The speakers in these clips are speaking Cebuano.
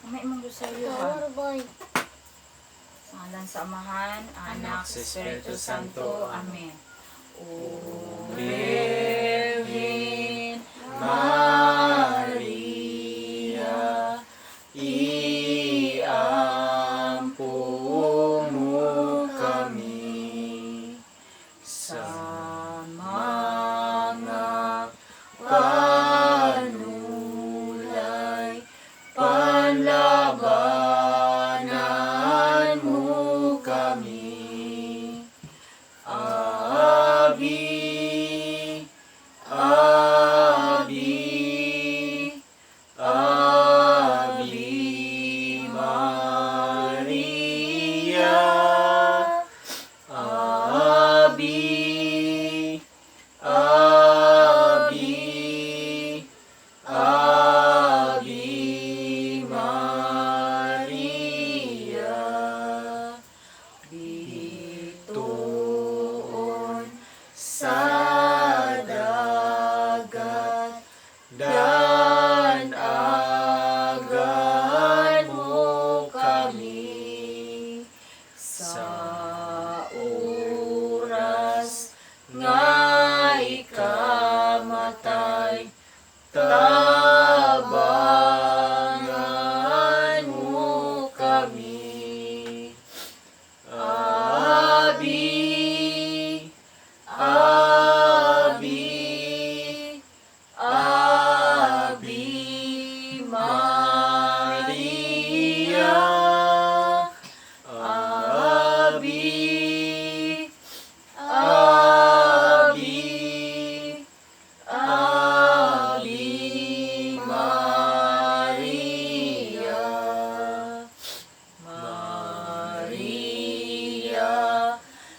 May imong rosaryo ba? Tawar boy. Sa ngalan sa Amahan, Anak, Sa Espiritu Espiritu Santo. Santo. Amen. O Virgin Maria, iampo mo kami sa sa mga panulay, panlabanan mo kami. Abi, Abi, Abi Maria, Abi, Abi, Abi Maria. Bituon Sa dagat, danagan mo kami sa sa oras nga ikamatay, tabangan mo kami. Abi, Abi, Abi Maria, Abi, Abi, Abi Maria. Maria,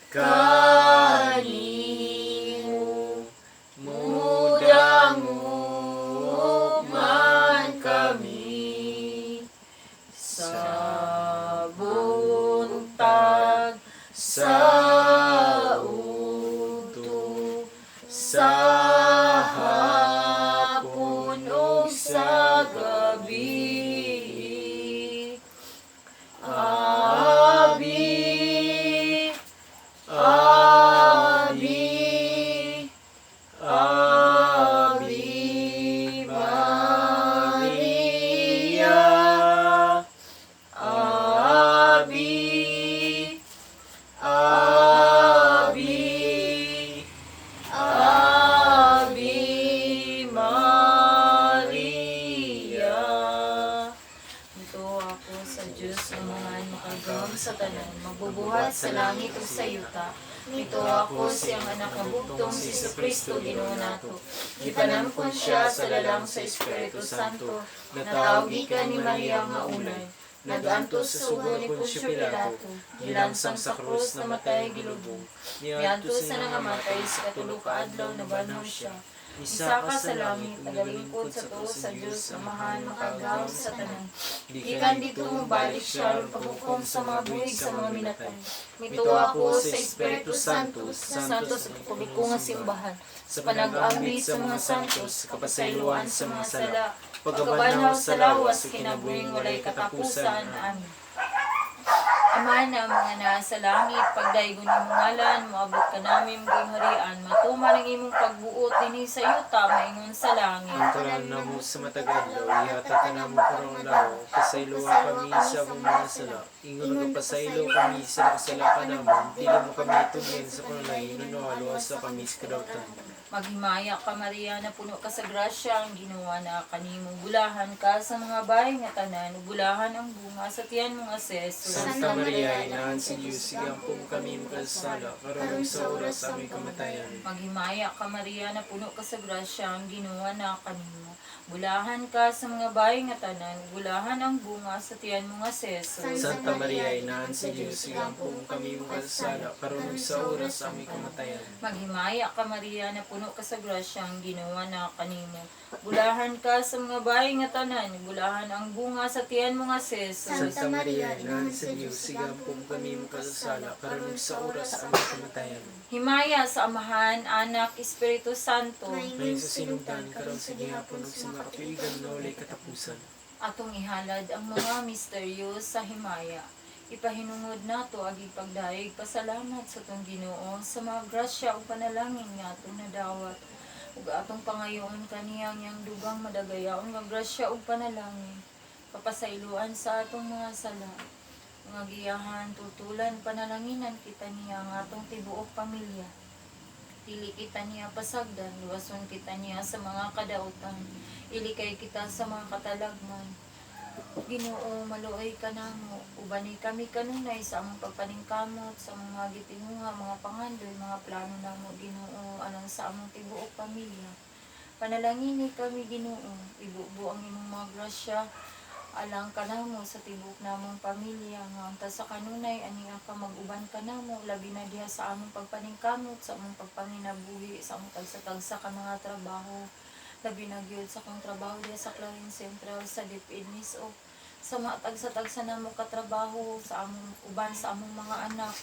Kanimo mudangop man kami sa buntag, sa udto, sa hapon ug sa gabi. Abi, Abi, Abi Maria, Abi, Abi, Abi Maria. Mituo ako sa Diyos Amahan, makagagahom sa tanan, magbubuhat sa langit ug sa yuta. Mituo ako sa iyang Anak nga bugtong, si Kristo, Ginoo nato. Gipanangkon siya sa lalang sa Espiritu Santo, natawo gikan ni Maria nga ulay. Nagantos sa sugo ni Poncio Pilato, gilansang sa krus, namatay, gilubong. Miadto sa nangamatay, sa katulo ka adlaw nabanhaw siya. Misaka sa langit, nagalingkod sa tuo sa Dios Amahan, makagagahom sa tanan. Gikan didto mobalik siya aron paghukom sa mga buhi ug sa mga minatay. Mituo ako sa Espiritu Santo, sa Santo sa Katoliko nga simbahan, sa panag-ambit sa mga santos, sa kapasayloan sa mga sala, pagkabanhaw sa lawas, kinabuhing walay katapusan. Amen. Ama namon nga naa sa langit, pagdaygon imong ngalan, moabot kanami imong gingharian, matuman ang imong pagbuot dinhi sa yuta maingon sa langit. Ang kalan namo sa matag adlaw, ihatag kanamo karong adlaw. Pasayloa kami sa among mga sala, ingon nga pasaylo kami sa nakasala kanamo. Dili mo kami tubyan sa panulay, hinunoa luwasa kami sa kadautan. Maghimaya ka, Maria, na puno ka sa grasya, ang Ginoo naa kanimo. Bulahan ka sa mga babae nga tanan, ug bulahan ang bunga sa tiyan mo nga si Jesus. Santa Maria, Inahan sa Diyos, igampo mo kami makasasala, karon sa oras sa aming kamatayan. Maghimaya ka, Maria, na puno ka sa grasya, ang Ginoo naa kanimo. Bulahan ka sa mga babae nga tanan, ug bulahan ang bunga sa tiyan mo nga si Jesus. Santa Maria, Inahan sa Diyos, igampo mo kami makasasala, karon sa oras sa aming kamatayan. Maghimaya ka, Maria, na puno ka sa grasya, ang Ginoo naa kanimo. Bulahan ka sa mga babae nga tanan, ug bulahan ang bunga sa tiyan mo nga si Jesus. Santa Maria, Inahan sa Diyos, igampo mo kami makasasala, karon sa oras sa aming kamatayan. Himaya sa Amahan, Anak, Espiritu Santo. Ngayon sa sinugdan, karon sa gihapon ug sa mga katuigan na walay katapusan. Atong ihalad ang mga misteryo sa himaya. Ipahinungod nato agig pagdayeg pasalamat sa atong Ginoo sa mga grasya ug panalangin nga atong nadawat ug atong pangayoon kaniya ang iyang dugang madagayaon nga grasya ug panalangin kapasayloan sa atong mga sala. Mga giyahan, tutulan, panalanginan kita niya ang atong tibuok pamilya. Dili kita niya pasagdan, luwason kita niya sa mga kadautan, ilikay kita sa mga katalagman. Ginoo, maluoy ka namo, ubani kami kanunay sa among pagpaningkamot, sa among mga gitinguha, mga pangandoy, mga plano namo, Ginoo, alang sa among tibuok pamilya. Panalangini kami, Ginoo, ibubo ang imong mga grasya, alang kanamo sa tibuok namong pamilya nga unta sa kanunay ani ka mag-uban kanamo, labi na diha sa among pagpaningkamot, sa among pagpanginabuhi, sa among tagsa-tagsa ka mga trabaho, labi na gyud sa akong trabaho diha sa Clarin Central, sa DepEd NISO, sa mga tagsa-tagsa namo katrabaho, sa among uban sa among mga anak,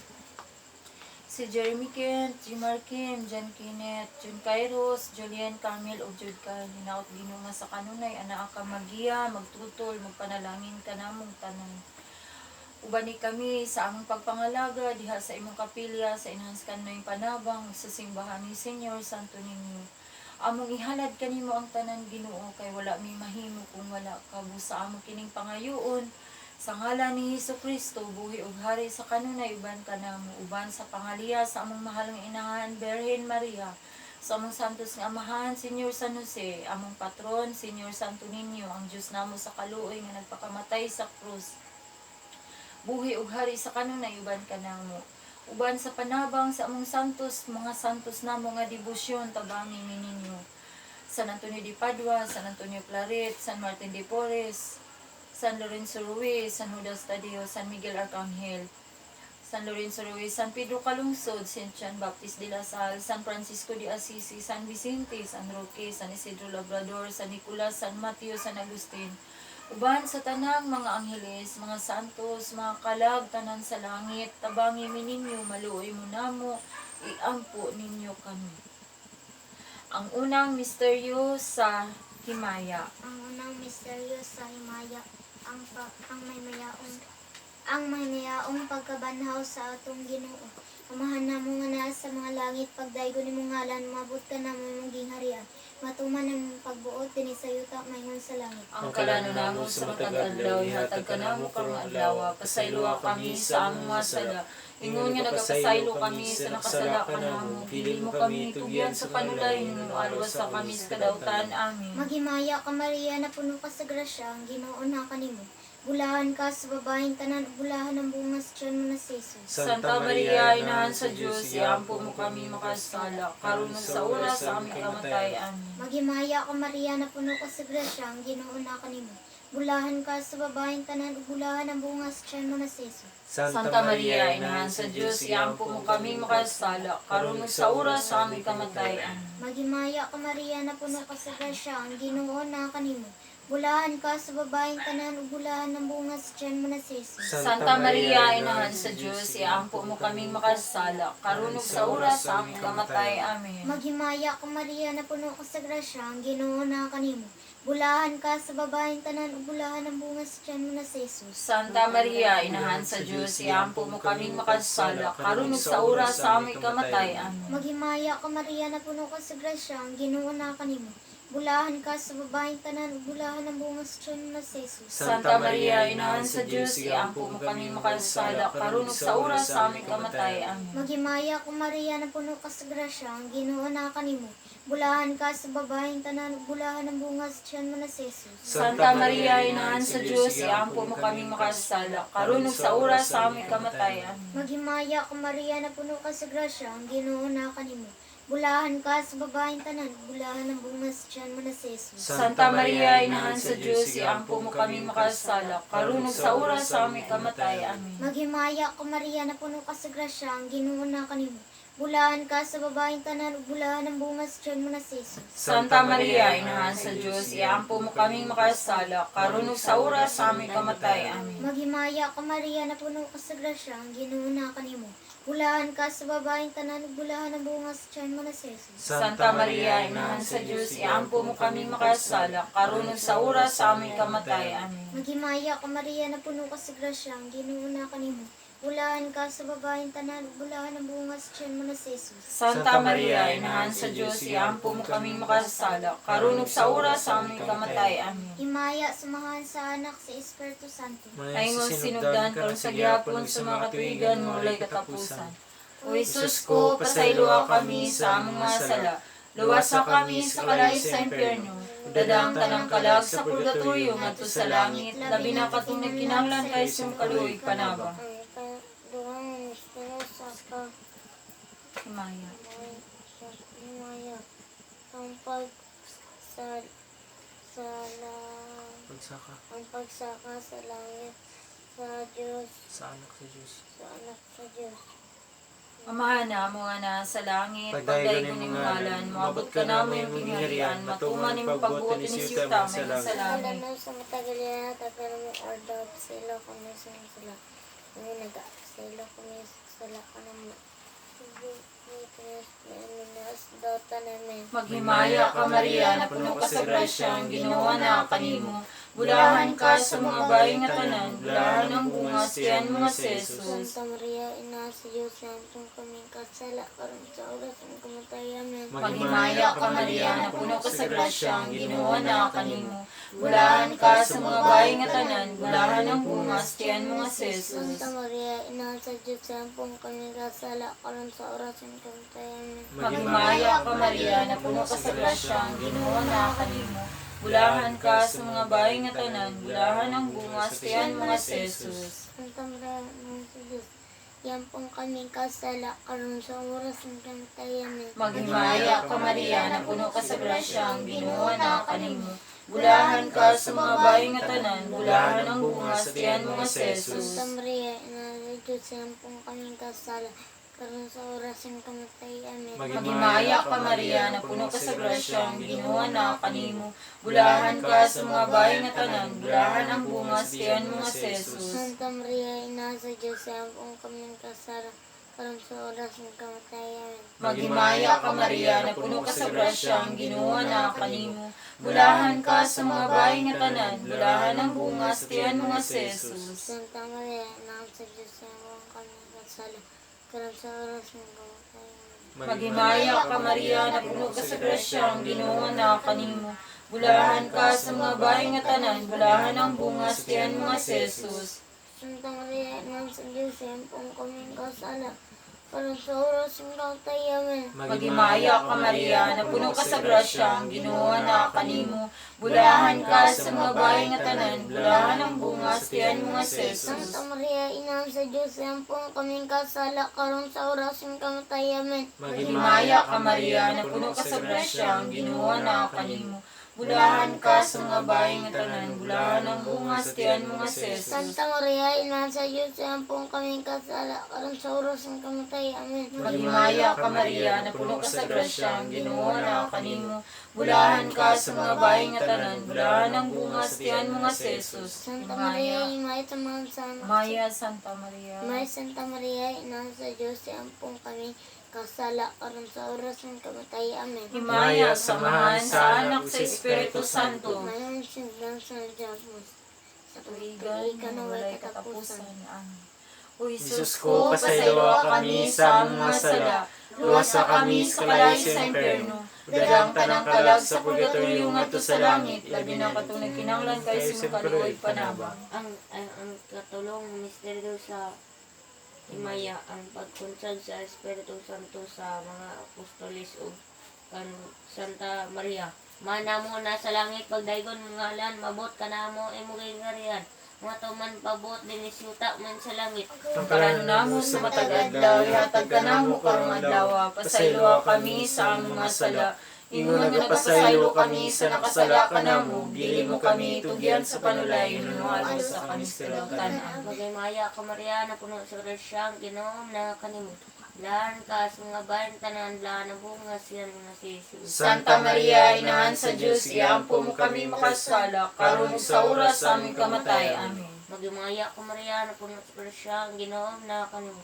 si Jeremy Kent, Jimar Kim, John Kenneth, John Kairos, Julian Camille ug Jude Kyle. Hinaot, Ginoo, nga sa kanunay anaa ka magiya, magtutol, magpanalangin ka namong tanan. Ubani kami sa among pagpangalaga diha sa imong kapilya sa Enhanced Kanoy Panabang sa simbahan ni Señor Santo Niño. Among ihalad kanimo ang tanan, Ginoo, kay wala mi mahimo kung wala ka. Busa amo kining pangayoon sa ngalan ni Hesus Kristo, buhi ug hari sa kanunay uban kanamo, uban sa pangaliya sa among mahal nga inahan Birhen Maria, sa among santos nga amahan Señor San Jose, among patron Señor Santo Niño, ang Dios namo sa kaluoy nga nagpakamatay sa krus, buhi ug hari sa kanunay uban kanamo, uban sa panabang sa among santos, mga santos namo nga debosyon. Tabangi mi ninyo: San Antonio de Padua, San Antonio Claret, San Martin de Porres, San Lorenzo Ruiz, San Judas Tadeo, San Miguel Arcangel, San Lorenzo Ruiz, San Pedro Calungsod, Saint John Baptist de la Salle, San Francisco de Assisi, San Vicente, San Roque, San Isidro Labrador, San Nicolas, San Mateo, San Agustin. Uban sa tanang mga angheles, mga santos, mga kalag, tanan sa langit, tabangi mi ninyo, maluoy mo namo, iampo ninyo kami. Ang unang misteryo sa himaya. Ang unang misteryo sa himaya, ang maymayaong pagkabanhaw sa atong Ginoo. Amahan namo nga naa sa mga langit, pagdaygon imong ngalan, moabot kanamo imong gingharian. Matuman ang imong pagbuot dinhi sa yuta maingon sa langit. Ang kalano namo sa matag adlaw, ihatag kanamo karong adlaw. Pasayloa kami sa among mga sala, ingon nga nagapasaylo kami sa nakasala kanamo. Dili mo kami tugyan sa panulay, aluwasa kami sa kadautan. Amen. Maghimaya ka, Maria, napuno ka sa grasya, ang Ginoo naa kanimo. Bulahan ka sa babaeng tanan, ug bulahan ang bunga sa tiyan mo na si Jesus. Santa Maria, Inahan sa Diyos, iampo mo kami makasala, karon ug sa oras sa aming kamatay. Amen. Maghimaya ka, Maria, napuno ka sa grasya, ang Ginoo naa kanimo. Bulahan ka sa babaeng tanan, ug bulahan ang bunga sa tiyan mo na si Jesus. Santa Maria, Inahan sa Diyos, iampo mo kami makasala, karon ug sa oras sa aming kamatay. Amen. Maghimaya ka, Maria, napuno ka sa grasya, ang Ginoo naa kanimo. Bulahan ka sa babaeng tanan, ug bulahan ang bunga sa tiyan mo na si Jesus. Santa Maria, Inahan sa Diyos, iampo mo kaming makasala, karon ug sa oras sa aming kamatay. Amen. Maghimaya ka, Maria, napuno ka sa grasya, ang Ginoo naa kanimo. Bulahan ka sa babaeng tanan, ug bulahan ang bunga sa tiyan mo na si Jesus. Santa Maria, Inahan sa Diyos, iampo mo kaming makasala, karon ug sa oras sa aming kamatay. Amen. Maghimaya ka, Maria, napuno ka sa grasya, ang Ginoo naa kanimo. Bulahan ka sa babaeng tanan, ug bulahan ang bunga sa tiyan mo na si Jesus. Santa Maria, Inahan sa Diyos, iampo mo kaming makasala, karon ug sa oras sa aming kamatay. Amen. Maghimaya ka, Maria, napuno ka sa grasya, ang Ginoo naa kanimo. Bulahan ka sa babaeng tanan, ug bulahan ang bunga sa tiyan mo na si Jesus. Santa Maria, Inahan sa Diyos, iampo mo kaming makasala, karon ug sa oras sa aming kamatay. Amen. Maghimaya ka, Maria, napuno ka sa grasya, ang Ginoo naa kanimo. Bulahan ka sa babaeng tanan, ug bulahan ang bunga sa tiyan mo na si Jesus. Santa Maria, Inahan sa Diyos, iampo mo kaming makasala, karon ug sa oras sa aming kamatay. Amen. Maghimaya ka, Maria, napuno ka sa grasya, ang Ginoo naa kanimo. Bulahan ka sa babaeng tanan, ug bulahan ang bunga sa tiyan mo na si Jesus. Santa Maria, Inahan sa Diyos, iampo mo kaming makasala, karon ug sa oras sa aming kamatay. Amen. Maghimaya ka Maria, napuno ka sa grasya, ang Ginoo na kanimo. Bulahan ka sa babaeng tanan, ug bulahan ang bunga sa tiyan mo na si Jesus. Santa Maria, Inahan sa Diyos, iampo mo kaming makasala, karon ug sa oras sa aming kamatay. Amen. Maghimaya ka Maria, napuno ka sa grasya, ang Ginoo na kanimo. Bulahan ka sa babaeng tanan, ug bulahan ang bunga sa tiyan mo na si Jesus. Santa Maria, Inahan sa Diyos, iampo mo kaming makasala, karon ug sa oras sa aming kamatay. Amen. Himaya sumahan sa anak sa Espiritu Santo. Paingon sinugdan karon sa gihapon sa mga katuigan nga walay katapusan. O Jesus ko, pasayloa kami sa among mga sala. Luwasa kami sa kalayo sa impyerno. Dadang tanang kalag sa purgatorio ngadto sa langit, labi na katong nagkinahanglan kay siyang kaluoy panabang. Ang ikaduhang misteryo sa Himaya. sa himaya. Ang pag sa sa la, Pagsaka ang pagsaka sa langit sa Diyos, sa anak sa Diyos. sa anak sa Diyos. Amahan na mo nga na sa langit, Pagdaygon pagdaygon imong ngalan, moabot ka namo imong gingharian, matuman imong pagbuot ni yuta may sa langit. Alam sa matagal na tagal mo order sila kami sa sila. Kami naga sila kami sila kami. Maghimaya ka Maria, napuno ka sa grasya, ang Ginoo na kanimo. Bulahan ka sa mga bayi nga tanan, bulahan ang bunga sa tiyan mo nga si Jesus. Santa Maria, Ina sa Diyos, nantong kaming kasala, karon sa oras ng kamatayan. Amen. Maghimaya ka Maria, napuno ka sa grasya, ang Ginoo na kanimo. Bulahan ka sa mga bayi nga tanan, bulahan ang bunga sa tiyan mo nga si Jesus. Santa Maria, Ina sa Diyos, nantong kaming kasala, karon sa oras ng kamatayan. Amen. Maghimaya ka Maria, napuno ka sa grasya, ang Ginoo na kanimo. Bulahan ka sa mga bayi nga tanan, bulahan ang bunga sa tiyan mo nga si Jesus. Santa Maria, Ina sa Diyos, yan pong kaming kasala, karon sa oras ng kamatayan. Amen. Maghimaya ka Maria, napuno ka sa grasya, ang Ginoo na kanimo. Bulahan ka sa mga bayi nga tanan, bulahan ang bunga sa tiyan mo nga si Jesus. Santa Maria, Ina sa Diyos, yan pong kaming kasala, karon sa oras ng kamatayan. Amen. Maghimaya ka Maria, napuno ka sa grasya, ang Ginoo na kanimo. Bulahan ka sa mga bayi nga tanan, bulahan ang bunga sa tiyan mo nga si Jesus. Santa Maria, Ina sa Diyos, yan pong kaming kasala, karon sa oras ng kamatayan. Amen. Maghimaya ka Maria, napuno ka sa grasya, ang Ginoo na kanimo. Bulahan ka sa mga bayi nga tanan, bulahan ang bunga sa tiyan mo nga si Jesus. Santa Maria, Ina sa Diyos, yan pong kaming kasala, karon sa oras ng kamatayan. Amen. Maghimaya ka Maria, napuno ka sa grasya, ang Ginoo na kanimo. Bulahan ka sa mga bayi nga tanan, bulahan ang bunga sa tiyan mo nga si Jesus. Santa Maria, Ina sa Diyos, yan pong kaming kasala, karon sa oras ng kamatayan. Amen. Maghimaya ka Maria, napuno ka sa grasya, ang Ginoo na kanimo. Bulahan ka sa mga bayi nga tanan, bulahan ang bunga sa tiyan mo nga si Jesus. Santa Maria, Ina sa Diyos, yan pong kaming kasala, karon sa oras ng kamatayan. Amen. Maghimaya ka Maria, napuno ka sa grasya, ang Ginoo na kanimo. Bulahan ka sa mga bayi nga tanan, bulahan ang bunga sa tiyan mo nga si Jesus. Santa Maria, Ina sa Diyos, yan pong kaming kasala, karon sa oras ng kamatayan. Amen. Maghimaya ka Maria, napuno ka sa grasya, ang Ginoo na kanimo. Bulahan ka sa mga bayi nga tanan, bulahan ang bunga sa tiyan mo nga si Jesus. Santa Maria, Ina sa mga sa anak. Maya Santa Maria. May Santa Maria, Ina sa Diyos, yan pong kami kasala, karon sa oras ng kamatayan. Amen. Himaya, samahan sa anak sa Espiritu Santo. Mayon sindang sa Diyos, sa Tuwigan tuwigan na na walay walay katapusan. katapusan. Amen. O Jesus ko, pasayloa kami sa among mga sala. Luwasa kami sa kalayo sa impyerno. Dagang tanang kalag sa purgatorio ngadto sa langit, labi na katong nagkinahanglan kay sa kaluoy panabang. Ang katulong misteryo sa himaya ang pagkunsad sa Espiritu Santo sa mga apostoles ug kan Santa Maria. Manamo na sa langit pagdaygon ng ngalan, mabot kanamo imong gingharian. Matuman pabot dinhi sa yuta man sa langit. Ang Karano namo sa matag adlaw, ihatag ka namo karong adlaw, pasayloa kami sa among mga sala. Ingon nga nagapasaylo kami sa nakasala kanamo, dili mo kami tugyan sa panulay, inunualo sa kami sa kalautan. Amen. Maghimaya ka Maria, napuno sa grasya ang Ginoo na kanimo. Blaan ka sa mga bayan tanan, blaan ang bunga siya nga si Jesus. Santa Maria, Inahan sa Diyos, iampo mo kami makasala, karon ug sa oras sa aming kamatay. Amen. Maghimaya ka Maria, napuno sa grasya, ang Ginoo na kanimo.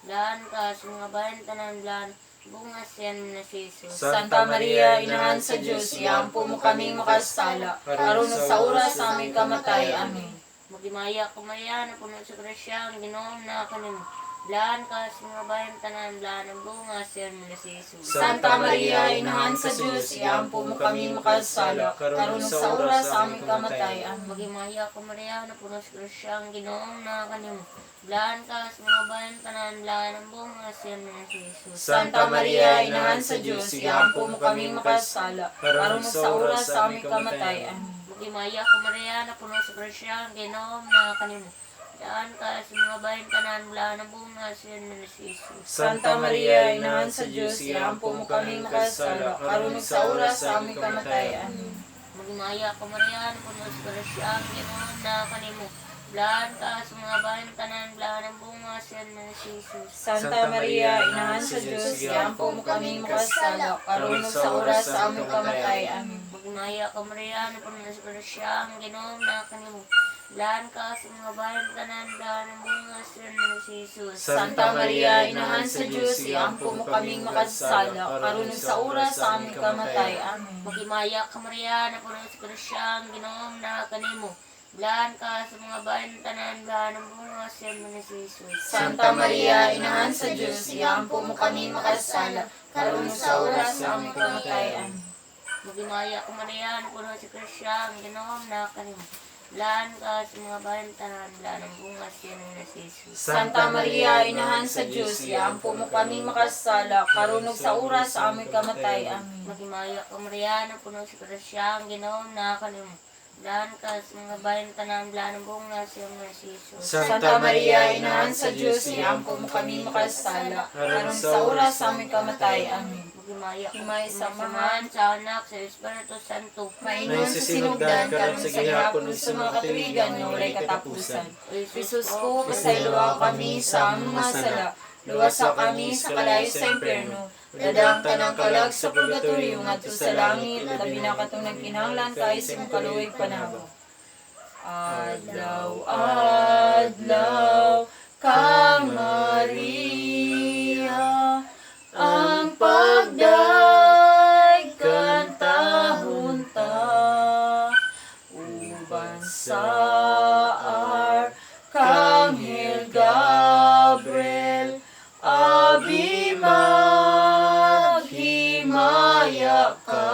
Blaan ka sa mga bayan tanan, blaan ang bunga siya nga si Jesus. Santa Maria, Inahan sa Diyos, iampo mo kami makasala, karon ug sa oras sa aming kamatay. Amen. Maghimaya ka Maria, napuno sa grasya, ang Ginoo na kanimo. Blaan ka sa mga bayan tanan, blaan ang bunga siya nga si Jesus. Santa Maria, Inahan sa Diyos, iampo mo kami makasala, karon ug sa oras sa aming kamatay. Amen. Maghimaya ka Maria, napuno sa grasya, ang Ginoo na kanimo. Blaan ka sa mga bayan tanan, blaan ang bunga siya nga si Jesus. Santa Maria, Inahan sa Diyos, iampo mo kami makasala, karon ug sa oras sa aming kamatay. Amen. Maghimaya ka Maria, napuno sa grasya, ang Ginoo na kanimo. Blaan ka sa mga bayan tanan, blaan ang bunga siya nga si Jesus. Santa Maria, Inahan sa Diyos, iampo mo kami makasala, karon ug sa oras sa aming kamatay. Amen. Maghimaya ka Maria, napuno sa grasya, ang Ginoo na kanimo. Blaan ka sa mga bayan tanan, blaan ang bunga siya nga si Jesus. Santa Maria, Inahan sa Diyos, iampo mo kami makasala, karon ug sa oras sa aming kamatay. Amen. Maghimaya ka Maria, napuno sa grasya, ang Ginoo na kanimo. Blaan ka sa mga bayan tanan, blaan ang bunga siya nga si Jesus. Santa Maria, Inahan sa Diyos, iampo mo kaming makasala, karon ug sa oras sa aming kamatay. Amen. Maghimaya ka Maria, napuno sa grasya, ang Ginoo na kanimo. Blaan ka sa mga bayan tanan, blaan ang bunga siya nga si Jesus. Santa Maria, Inahan sa Diyos, iampo mo kaming makasala, karon ug sa oras sa aming kamatay. Amen. Maghimaya ka Maria, napuno sa grasya, ang Ginoo na kanimo. Blaan ka sa mga bayan tanan, blaan ang bunga siya nga si Jesus. Santa Maria, Inahan sa Diyos, iampo mo kaming makasala, karon ug sa oras sa aming kamatay. Amen. Maghimaya ka Maria, napuno sa grasya, ang Ginoo na kanimo. Blaan ka sa mga bayan tanan, blaan ang bunga siya nga si Jesus. Santa Maria, Inahan sa Diyos, iampo mo kami makasala, karon sa oras sa aming kamatay. Amen. Maghimaya ka Himay sa Amahan, sa Anak, sa Espiritu Santo. Maingon sa sinugdan, karon sa gihapon ug sa mga katuwigan nga walay katapusan. Jesus ko, pasayloa kami sa among mga sala. Luwasa kami sa kalayo sa impyerno. Dadang tanang kalag sa purgatorio ngadto sa langit, labi na katong nagkinahanglan kaayo sa imong kaluoy panabang. Adlaw, adlaw, ka Maria, ang pagday kantahon ta, uban sa Arkanghel Gabriel, abi maghimaya ka.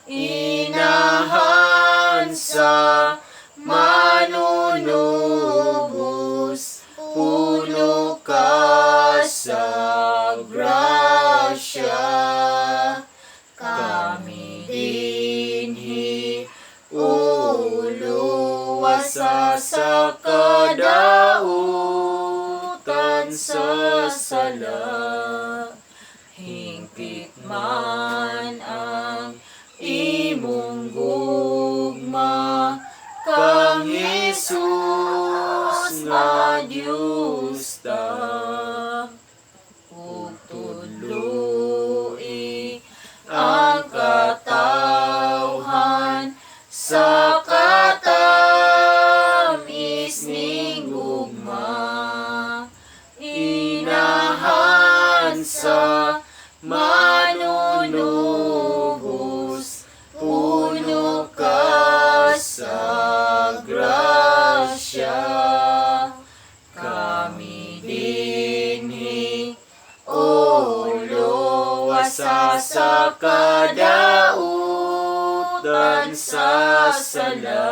Inahan sa manunubos, puno ka sa grasya. Kami dinhi uluwasa sa kadautan sa sala. Hingpit man ang imong gugma kang Jesus nga Diyos ta. Ug tudloi ang katawhan sa katamis ning gugma. Inahan sa manunubos, puno ka sa grasya. Kami dinhi uluwasa sa kadautan sa sala.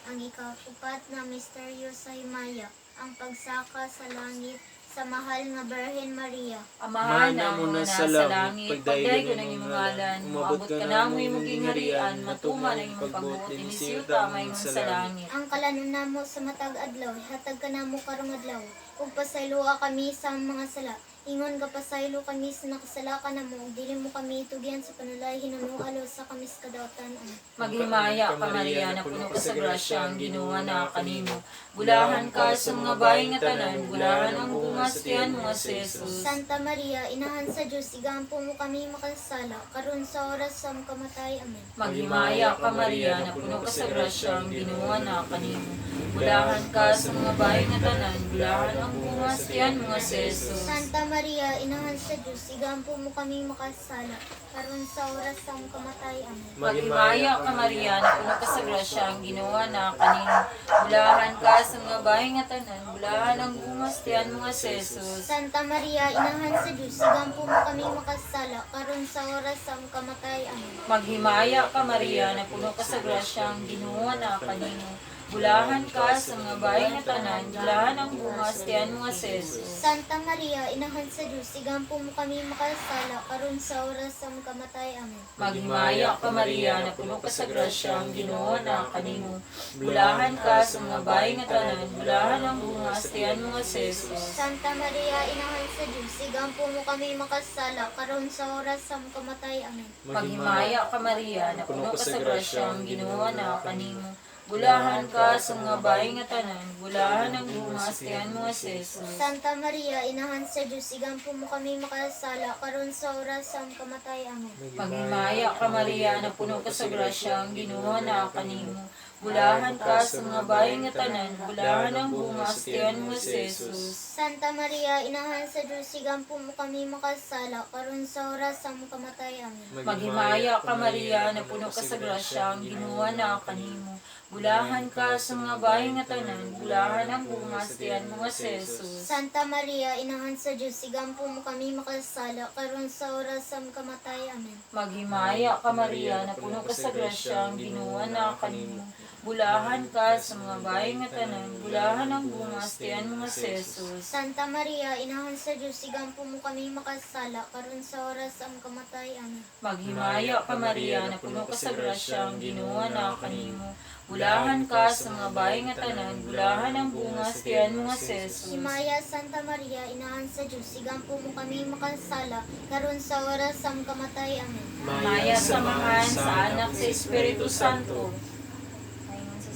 Ang ikaupat na misteryo sa himaya, ang pagsaka sa langit sa mahal nga Birhen Maria. Amahan namo na sa langit, pagdaygo ng imong ngalan, moabot ka namo imong gingharian, matuman ang imong pagbuot dinhi sa yuta mahimong sa langit. Ang kalanon namo sa matag adlaw, hatag kanamo karong adlaw, ug pasayloa kami sa mga sala. Ingon gapasaylo kami sa nakasala kanamo, ug dili mo kami itugyan sa panulay hinuno sa kami sa kadautan. Amen. Maghimaya ka, Maria, na puno ka sa grasya, ang Ginoo na kanimo. Bulahan ka sa mga bahay nga tanan, bulahan ang bunga sa tiyan mo nga si Jesus. Santa Maria, inahan sa Dios, igampo mo kami makasala, karon sa oras sa among kamatay. Amen. Maghimaya ka, Maria, na puno ka sa grasya, ang Ginoo na kanimo. Bulahan ka sa mga bahay nga tanan, bulahan ang bunga sa tiyan mo nga si Jesus. Santa Maria, inahan sa Dios, igampo mo kami makasala, karon sa oras sa among kamatay. Amen. Maghimaya ka, Maria, na puno ka sa grasya, ang Ginoo na kanimo. Bulahan ka sa mga bahay nga tanan, bulahan ang bunga sa tiyan mo nga si Jesus. Santa Maria, inahan sa Dios, igampo mo kami makasala, karon sa oras sa among kamatay. Amen. Maghimaya ka, Maria, na puno ka sa grasya, ang Ginoo na kanimo. Bulahan ka sa mga bahay nga tanan, bulahan ang bunga sa tiyan mo nga si Jesus. Santa Maria, inahan sa Dios, igampo mo kami makasala, karon sa oras sa among kamatay. Amen. Maghimaya ka, Maria, na puno ka sa grasya, ang Ginoo na kanimo. Bulahan ka sa mga bahay nga tanan, bulahan ang bunga sa tiyan mo nga si Jesus. Santa Maria, inahan sa Dios, igampo mo kami makasala, karon sa oras sa among kamatay. Amen. Maghimaya ka, Maria, na puno ka sa grasya, ang Ginoo na kanimo. Bulahan ka sa mga bahay nga tanan, bulahan ang bunga sa tiyan mo nga si Jesus. Santa Maria, inahan sa Dios, igampo mo kami makasala, karon sa oras sa among kamatay. Amen. Maghimaya ka, Maria, na puno ka sa grasya, ang Ginoo na kanimo. Bulahan ka sa mga bahay nga tanan, bulahan ang bunga sa tiyan mo si Jesus. Santa Maria, inahan sa Dios, igampo mo kami makasala, karon sa oras sa among kamatay. Amen. Maghimaya ka, Maria, na puno ka sa grasya, ang Ginoo na kanimo. Bulahan ka sa mga bahay nga tanan, bulahan ang bunga sa tiyan mo nga si Jesus. Santa Maria, inahan sa Dios, igampo mo kami makasala, karon sa oras sa among kamatay. Amen. Maghimaya ka, Maria, na puno ka sa grasya, ang Ginoo na kanimo. Bulahan ka sa mga bahay nga tanan, bulahan ang bunga sa tiyan mo nga si Jesus. Santa Maria, inahan sa Dios, igampo mo kami makasala, karon sa oras sa among kamatay. Amen. Maghimaya ka, Maria, na puno ka sa grasya, ang Ginoo na kanimo. Bulahan ka sa mga bahay nga tanan, bulahan ang bunga sa tiyan mo nga si Jesus. Himaya Santa Maria, inahan sa Dios, igampo mo kami makasala, karon sa oras sa among kamatay. Amen. Maya samahan sa Anak sa Espiritu Santo.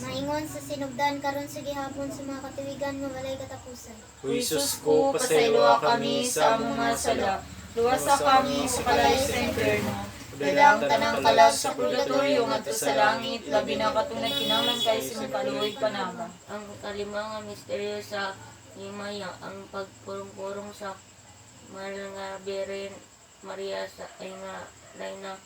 Maingon sa sinugdan karon sa gihapon sa mga katuwigan nga walay katapusan. O Jesus ko, pasayloa kami sa among mga sala. Luwasa kami sa kalayo sa impyerno. Dala ang tanang kalag sa purgatorio ngadto sa langit, labi na katunay kinahanglan kay sa imong kaluoy panama. Ang ikalima nga misteryo sa himaya, ang pagpurong-purong sa mahal nga Birhen Maria sa ay nga rayna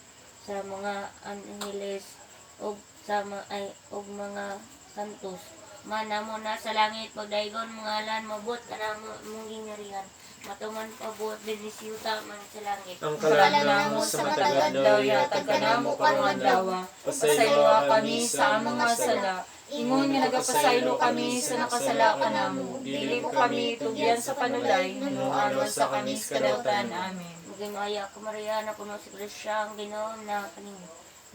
sa mga anheles ug sa ay ug mga santos. Manamo na sa langit pagdaygon mga alan mabot kanamo mong gingharian matuman pabuot dinhi sa yuta man sa langit. Ang Kalam kalam namo sa matag adlaw, yatag kanamo karong adlaw. Pasayloa kami sa among mga sala. Ingon nga nagapasaylo kami sa nakasala kanamo. Dili mo kami tugyan sa panulay, nungo sa kami sa kadautan. Amen. Maghimaya ka Maria na puno sa grasya ang Ginoo na kanimo.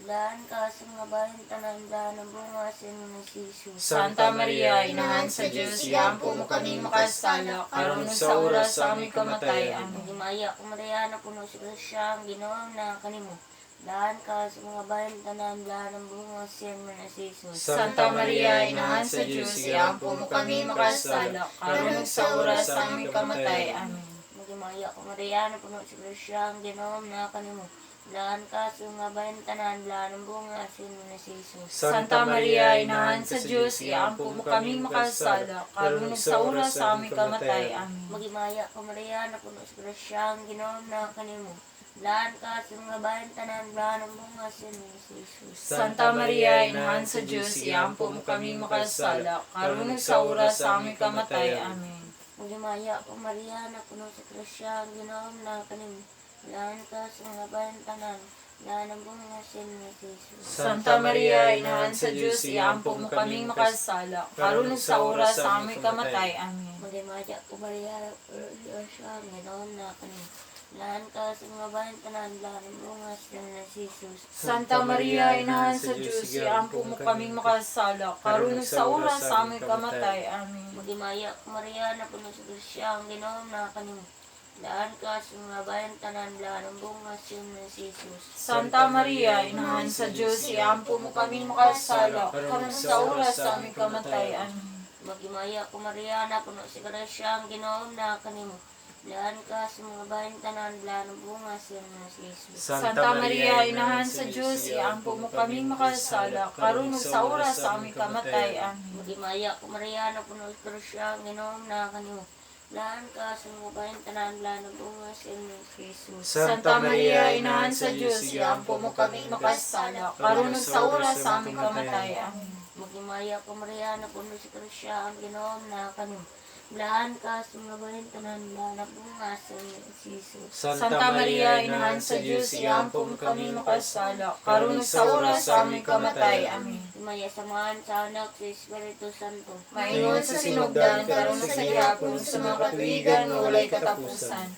Daan ka sa mga bahin tanan daan ang bunga sa inyo ni Jesus. Santa Maria, inahan sa Diyos, iampo mo kami makasala, karon sa oras sa aming kamatay. Amen. Maghimaya ka Maria na puno sa grasya ang Ginoo na kanimo. Daan ka sa mga bahin tanan daan ang bunga sa inyo ni Jesus. Santa Maria, inahan sa Diyos, iampo mo kami makasala, karon sa oras sa aming kamatay. Amen. Maghimaya ka Maria na puno sa grasya ang Ginoo na kanimo. Daan ka sa mga bahin tanan daan ang bunga sa inyo ni Jesus. Santa Maria, inahan sa Diyos, iampo mo kaming makasala, karon sa oras sa aming kamatay. Amen. Maghimaya ka Maria na puno sa grasya ang Ginoo na kanimo. Daan ka sa mga bahin tanan daan ang bunga sa inyo ni Jesus. Santa Maria, inahan sa Diyos, iampo mo kaming makasala, karon sa oras sa aming kamatay. Amen. Maghimaya ka Maria na puno sa grasya ang Ginoo na kanimo. Daan ka sa mga bahin tanan daan ang bunga sa inyo ni Jesus. Santa Maria, inahan sa Diyos, iampo mo kaming makasala, karon sa oras sa aming kamatay. Amen. Maghimaya ka Maria na puno sa grasya ang Ginoo na kanimo. Daan ka sa mga bahin tanan daan ang bunga sa inyo ni Jesus. Santa Maria, inahan sa Diyos, iampo mo kaming makasala, karon sa oras sa aming kamatay. Amen. Maghimaya ka Maria na puno sa grasya ang Ginoo na kanimo. Laan ka sa mga bayan tanan, laan ang bunga sa iyong si Jesus. Santa Maria, Inahan sa Diyos, iampo mo kaming makasala, karon sa oras sa aming kamatayan. Amen. Maghimaya ko Maria, na puno sa grasya ang Ginoo na kanimo. Laan ka sa mga bayan tanan, laan ang bunga sa iyong si Jesus. Santa Maria, Inahan sa Diyos, iampo mo kaming makasala, karon ug sa oras sa aming kamatayan. Amen. Maghimaya ko Maria, na puno sa grasya ang Ginoo na kanimo. Laan ka sa mga bayan tanan, laan ang bunga sa iyong si Jesus. Santa Maria, Inahan sa Diyos, iampo mo kaming makasala, karon ug sa oras sa aming kamatayan. Amen. Maghimaya ko Maria, na puno sa grasya ang Ginoo na kanimo. Laan ka sa mga bayan tanan, laan ang bunga sa iyong si Jesus. Santa Maria, Inahan sa Diyos, iampo mo kaming makasala, karon ug sa oras sa aming kamatayan. Amen. Himaya sa Amahan, sa Anak, sa Espiritu Santo. Maingon sa sinugdan, karon ug sa gihapon, sa mga katuigan nga walay katapusan.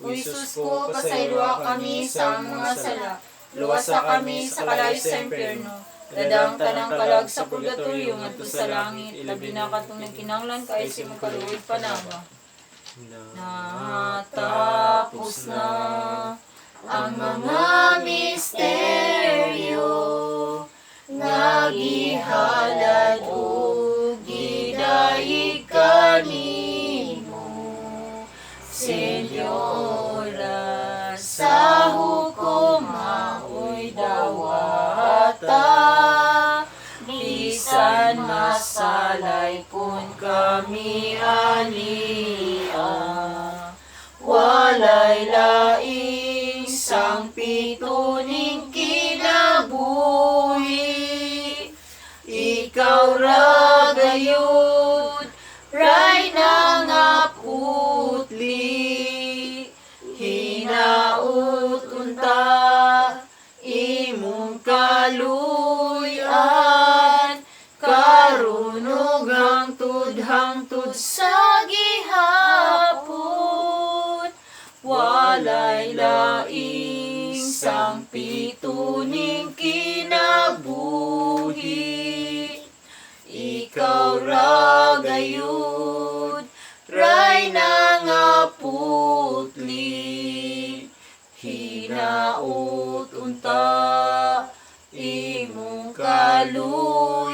O Jesus ko, pasayloa kami sa among mga sala, luwasa kami sa kalayo sa impyerno, dadang tanang kalag sa purgatorio ngadto sa langit, labi na katong nagkinahanglan kay sa imong kaluoy panama. Natapos na ang mga misteryo nga gihalad ug gidayeg kanimo, Senyora, sa hukom maoy dawata, bisan masalay kun kami ania, walay laing sang pituning kinabuhi. Ikaw ra gayud, ray na nga putli, hinaut unta imong kaluy-an, karunog hangtod hangtod sa gihapon, walay laing sang pituning kinabuhi. Ikaw ra gayud, ray na nga putli, hinaut unta imong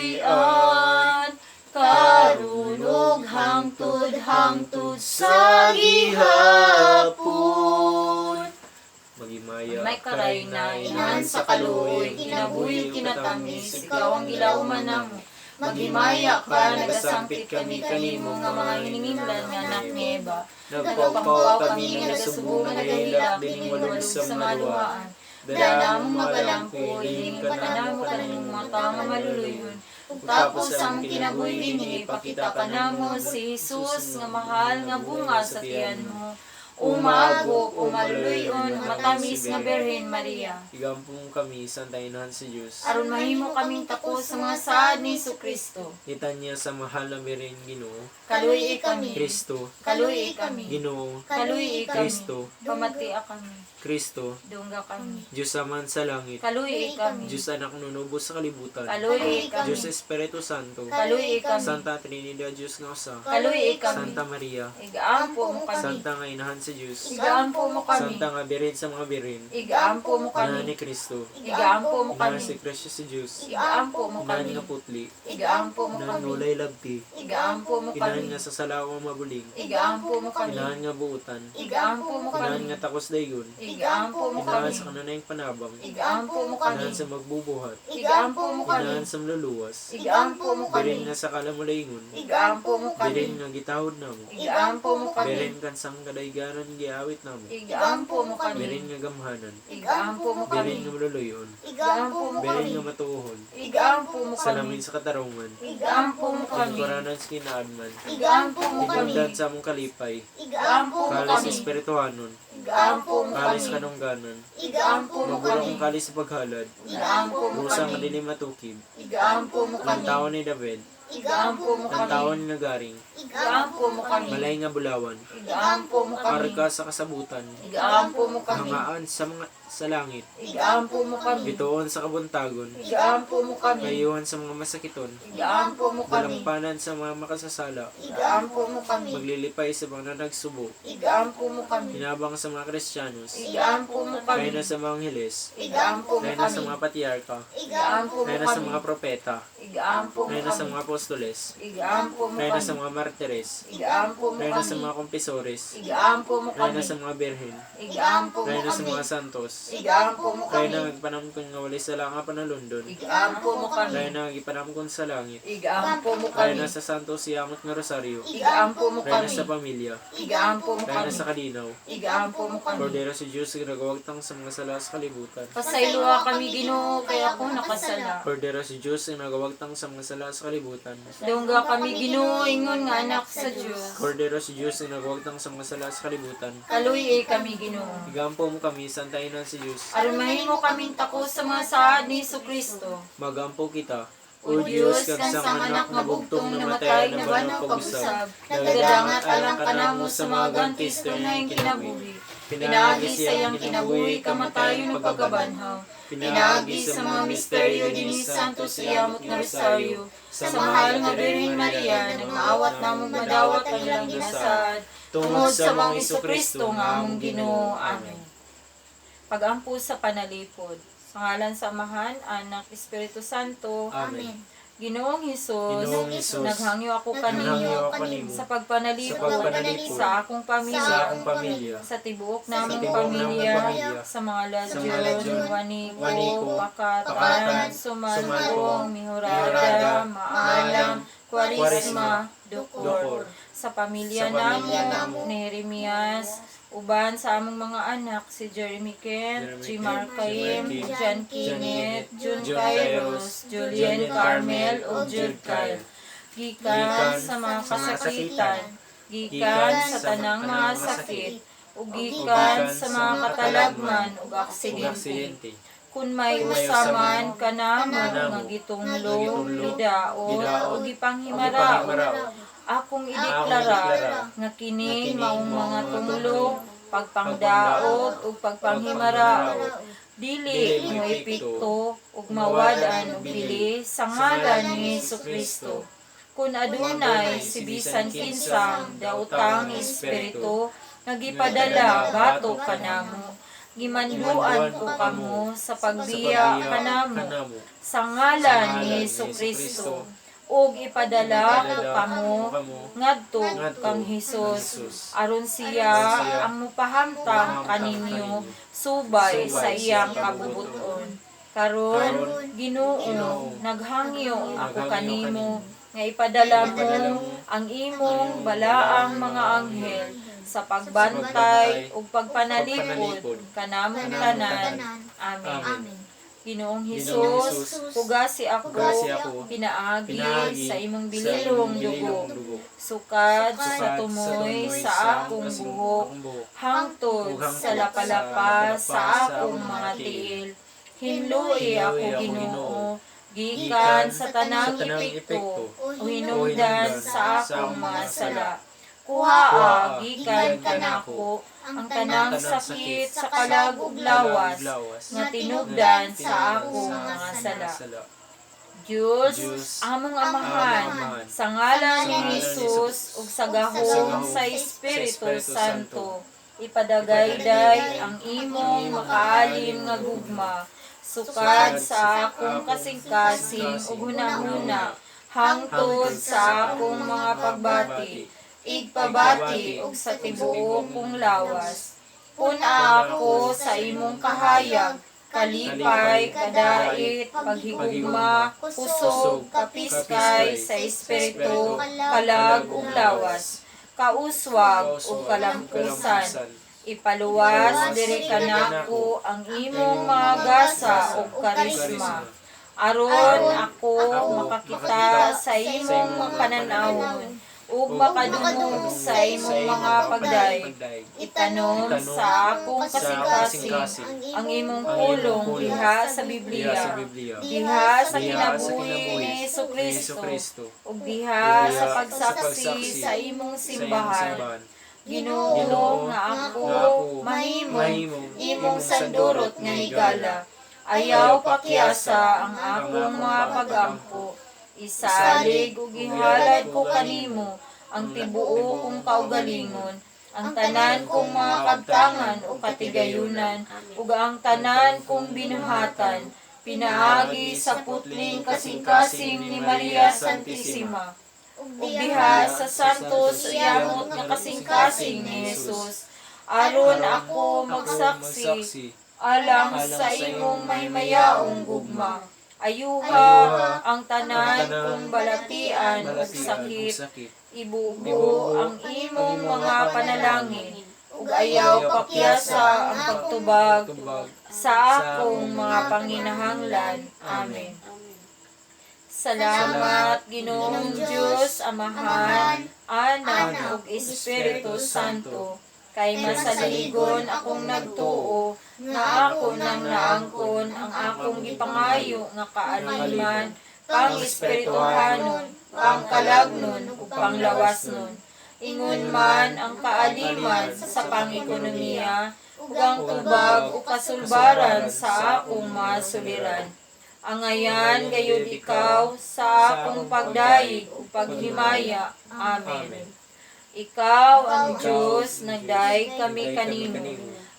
kaluy-an, karunog hangtod hangtod sa gihapon. Maghimaya May karay na inahan sa kaluoy, kinabuhi kinatamis, ikaw ang gilauman namo. Maghimaya ka, nagasangpit kami kanimo nga mga hiningimlan nga anak ni Eva. Nagpawpaw kami nga nasubo nga nagahilak, dining walog sa mga luhaan. Dala mong magalampo, hiling ka namo kanang mga tao nga maluluyon. Ug tapos sa among kinabuhi dinhi, ipakita ka namo si Jesus nga mahal nga bunga sa tiyan mo. Umagok, umaluluyon, matamis nga Birhen Maria. Igampong kami, Santa Inahan sa Diyos. Aron mahimo kaming takos sa mga saad ni Kristo. Litanya sa mahal na Birhen Ginoo, Kaluy kami. Kristo, Kaluy kami. Ginoo, Kaluy kami. Kristo, Pamatia kami. Kristo, Dungga kami. Diyos Aman sa langit, Kaluy kami. Diyos Anak nunubos sa kalibutan, Kaluy kami. Diyos Espiritu Santo, Kaluy kami. Santa Trinidad, Diyos nga usa, Kaluy kami. Santa Maria, Igaampo mo kami. Santa nga Inahan sa Diyos, Igaampo mo kami. Santa nga Birhen sa mga birhen, Igaampo mo Inahan kami. ni Kristo, Igaampo mo Inahan kami. si Kristo sa Diyos, Igaampo mo Inahan kami. nga putli, Igaampo mo Inahan kami. nga ulay labti, Igaampo mo Inahan kami. nga sa salawang mabuling, Igaampo mo kami. Inahan nga buutan, Igaampo mo Inahan kami. nga takos daygon, Igaampo mo Inahan kami. sa kanunayang panabang, Igaampo mo kami. Inahan sa magbubuhat, Igaampo mo kami. Inahan sa maluluwas, Igaampo mo kami. Birin nga sa kalamulaygon, Igaampo mo kami. Birin nga gitahod namo, Igaampo mo kami. Birin kansang kadaygaran giawit namo, Igaampo mo kami. Birin nga gamhanan, Igaampo mo kami. Birin nga maluluyon, Igaampo mo Birin kami. nga matuohon, Igaampo mo kami. Salamin sa katarungan, Igaampo mo kami. Lingkuranan sa kinaadman, Igaampo mo kami. Tinundan sa among kalipay, Igaampo mo Kalis kami. espirituhanon, Igaampo mo Kalis kami. kanungganan, Igaampo mo Magulang kami. kalis sa paghalad, Igaampo mo Busa kami. nga dili matukib, Igaampo mo Ang kami. tao ni David, Igaampo mo kami. Kantaon ni Nagaring. Igaampo mo kami. Balay nga bulawan. Igaampo mo kami. Arka sa kasabutan. Igaampo mo kami. Hangaan sa mga sa langit. Igaampo mo kami. Bituon sa kabuntagon. Igaampo mo kami. Kayuhan sa mga masakiton. Igaampo mo kami. Dalampanan sa mga makasasala. Igaampo mo kami. Maglilipay sa mga nagsubo. Igaampo mo kami. Hinabang sa mga Kristiyanos. Igaampo mo kami. Kaya na sa mga angheles. Igaampo mo Kaya na sa kami. mga patriarka. Igaampo mo Kaya na sa kami. mga propeta. Igaampo mo Kaya na sa kami. mga apostoles. Igaampo mo Kaya na sa kami. mga martires. Igaampo mo Kaya na sa kami. mga kumpisores. Igaampo mo Kaya kami. na sa mga birhen. Igaampo mo Kaya na sa kami. mga santos. Igaampo mo Kaya kami. na nagpanamkon nga walay sala nga panalundon. Igaampo mo kami. Kaya na gipanamkon sa langit. Igaampo mo Kaya kami. na sa santos siyamot nga rosaryo. Igaampo mo Kaya na kami. sa pamilya. Igaampo mo Kaya na kami. sa kalinaw. Igaampo mo kami. Kordero si Diyos nagawagtang sa mga sala sa kalibutan. Pasayloa kami, Ginoo, kay ako nakasala. Kordero si Diyos nagawagtang sa mga sala sa kalibutan. Dungga kami, Ginoo, ingon nga anak sa Dios. Kordero si Diyos nagawagtang sa mga sala sa kalibutan. Kaluy kami, Ginoo. Igampo mo kami, santayinan si Diyos. Aron mahimo kaming tako sa mga saad ni Kristo. Magampo kita. O Diyos, kansang anak nga bugtong namatay na banaw pag-usab, nagadangat alang kanamo sa mga gantis tunay kinabuhi. Pinaagi sa iyang kinabuhi kamatayon ug pagkabanhaw. Pinaagi sa mga misteryo dinhi Santo Siyamot nga Rosario, sa mahal nga Birhen Maria, nagmaawat namong madawat ang ilang ginasaad, tungod sa mga Kristo nga among Ginoo. Amen. Pagampo sa panalipod. Sa ngalan sa Amahan, Anak, Espiritu Santo. Amen. Ginoong Hesus, Ginoong Hesus, naghangyo ako Naghangyo kaninyo ako kanimo sa pagpanalipod sa pagpanalipod sa akong pamilya, sa akong pamilya, sa tibuok sa namong tibuok namong pamilya, pamilya, sa mga sa ladyon, mga ladyon, Waniko, Waniko, Pakatan, Pakatan, Sumalpong, Sumalpong, Mihorada, Mihorada, Maalam, Maalam, Kwarisma, Kwarisma, Dukor. Dukor. Sa pamilya Sa pamilya namo, namo, ni Jeremias, uban sa among mga anak, si Jeremy Kent, Jeremy G. Mark Kent, Kaim, G. Mark John John Kenneth, Kenneth, June June Kairos, Kairos, Julian Julian Carmel, Carmel, ug ug Jude Jude Kyle. Kyle. Gikan Gikan sa mga sa mga kasakitan, kasakitan, gikan sa tanang mga sakit, ug gikan sa mga katalagman ug ug aksidente. aksidente. Kun may Kung may usaman usaman kanamo kanamo nga gitunglo, nga gitunglo, gidaot, gidaot, ug ug gipanghimarao, gipanghimarao, akong akong ideklara ideklara nga kini nga kini maong mga maong mga tunglo, tunglo, pagpangdaot ug pagpanghimaraot, pagpanghimaraot, dili dili mo mo epekto ug ug mawad-an mawad-an og og bili bili sa sa ngalan ngalan ni ni Hesukristo. Hesukristo. Kun adunay si bisan kinsang daotang espiritu nga gipadala batok kanamo, gimanduan ko kamo sa pagbiya kanamo sa ngalan ni Hesukristo, ug ipadala ko kamo ngadto kang Hesus, aron siya ang mupahamtang kaninyo subay sa iyang kabubuton. Karon, Ginoo, naghangyo ako kanimo nga ipadala mo ang imong balaang mga anghel sa pagbantay ug pagpanalipod kanamong tanan. Amen. Amen. Ginoong Ginoong Hesus, Hesus, pugasi ako, pugasi ako, pinaagi pinaagi sa imong sa bililong imong dugo, bililong dugo, sukad sa sukad sa tumoy tumoy sa akong buhok, akong buhok, hangtod ug sa hangtod lapalapa sa sa lapalapa sa akong akong mga mga tiil. tiil. Hinlui Hinlui ako, ako, Ginoo, Ginoo, gikan sa sa tanang tanang epekto epekto o o hinungdan hinungdan sa sa akong akong mga mga sala. sala. Kuhaa Kuhaa gikan gikan kanako kanako ang tanang ang tanang sakit sakit sa kalag ug kalag lawas ug lawas nga nga tinubdan sa tinubdan sa akong akong mga mga sala. sala. Diyos, Diyos, among among Amahan, Amahan, sa ngalan sa ni ngalan ni Hesus Hesus ug sa ug sa gahom gahom sa sa Espiritu Espiritu Santo, Santo, ipadagayday ipadagayday ang ang imong imong makaalim makaalim nga nga gugma, gugma, sukad sukad sa sa akong akong kasing-kasing ug kasing-kasing ug hunahuna, hunahuna, hangtod hangtod sa sa akong akong mga mga pagbati, pagbati, igpabati igpabati ug sa ug sa tibuok tibuok kong kong lawas. lawas. Pun-a Pun-a ako ako sa sa imong imong kahayag, kahayag, kalipay, kalipay, kadait, kadait, paghigugma, paghigugma, kusog, kusog, kapiskay kapiskay sa sa espiritu, espiritu, kalag kalag ug ug lawas, lawas, kauswag ug kauswag ug kalampusan. kalampusan. Ipaluwas Ipaluwas diri diri kanako kanako ang ang imong imong mga mga gasa gasa ug ug karisma. karisma. Aron Aron ako ako makakita makakita sa sa imong imong pananawon pananawon. Ug makadungog sa imong mga pagdayeg. Itanom sa akong kasing-kasing ang imong pulong diha sa Biblia, diha sa kinabuhi ni Hesukristo, ug diha sa pagsaksi sa imong simbahan. Ginoo, nga ako mahimong imong sandurot nga higala. Ayaw pakyasa ang akong mga pagampo. Isalig ug gihalad ko kanimo ang tibuok kong kaugalingon, ang tanan kong mga kabtangan ug katigayunan, ug ang tanan kong binuhatan, pinaagi sa putling kasing-kasing ni Maria Santissima, ug diha sa santos yamot nga kasing-kasing ni Jesus, aron ako magsaksi alang sa imong mahimayaong gugma. Ayuha ang tanan kong balatian ug sakit, ibubo ang imong mga panalangin, ug ayaw pakyasa ang pagtubag sa akong mga panginahanglan. Amen. Amen. Salamat, Ginoong Diyos, Amahan, Anak, ug Espiritu Santo, kay masaligon akong nagtuo nga ako nang naangkon ang akong gipangayo nga kaaliman, pang-espirituhanon, pangkalagnon, ug panglawasnon. Ingon man ang kaaliman sa pang-ekonomiya ug ang tubag o kasulbaran sa akong mga suliran. Angayan gayud ikaw sa akong pagdayeg ug paghimaya. Amen. Ikaw ang Diyos, nagdayeg kami kanimo.